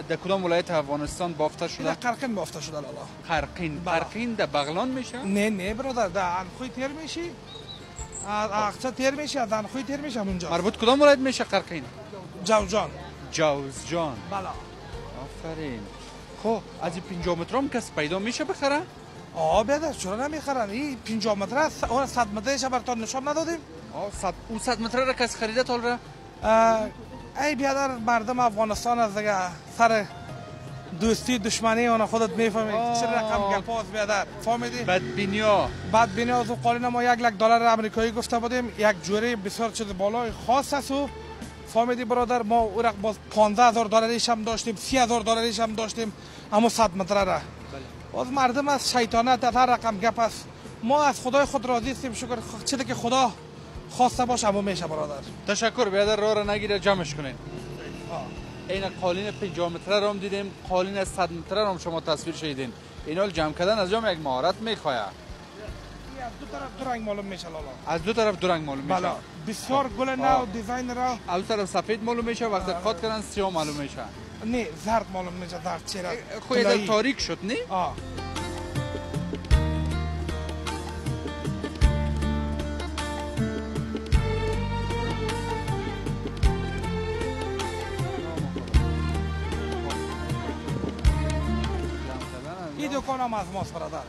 در کدام ولایت افغانستان بافته شده؟ در قرقین بافته شده لالا. قرقین. قرقین در بغلان میشه؟ نه نه برادر، در انخوی تیر میشی، از اقچه تیر میشی، از انخوی تیر میشه اونجا. مربوط کدام ولایت میشه قرقین؟ جوزجان. جوزجان. بله. آفرین. خب از این 50 متر هم کس پیدا میشه بخره؟ آه بیادر، چرا نمیخرن؟ این 50 متر است، اون 100 مترش براتون نشان ندادیم؟ آه 100 اون 100 متر را کس خریده تا را؟ ای بیادر، مردم افغانستان از دیگه سر دوستی دشمنی اون خودت میفهمی چه رقم گپاز بیادر، فهمیدی؟ بدبینیا. بدبینیا از قالین ما 1 لک دلار امریکایی گفته بودیم، یک جوری بسیار چیز بالای خاص است و فهمیدی برادر، ما او رقم باز 15,000 دلاریش هم داشتیم، 30,000 دلاریش هم داشتیم، اما 100 متر را. باز مردم از شیطانت از هر رقم گپ است. ما از خدای خود راضی هستیم، شکر چیزی که خدا خواسته باشه اما میشه برادر. تشکر بیادر، راه را نگیره جمعش کنین. این قالین 50 متره را هم دیدیم، قالین 100 متره را هم شما تصویر شدیدین. اینا جمع کردن از جمع یک مهارت میخواه. از دو طرف دو رنگ معلوم میشه لالا. از دو طرف دو رنگ معلوم میشه. بله. بسیار گل نو design را. از دو طرف سفید معلوم میشه، وقتی قات کردن سیاه معلوم میشه. نه زرد معلوم میشه، زرد چرا؟ خو تاریک شد نه؟ آه. این دکان هم از ماست برادر.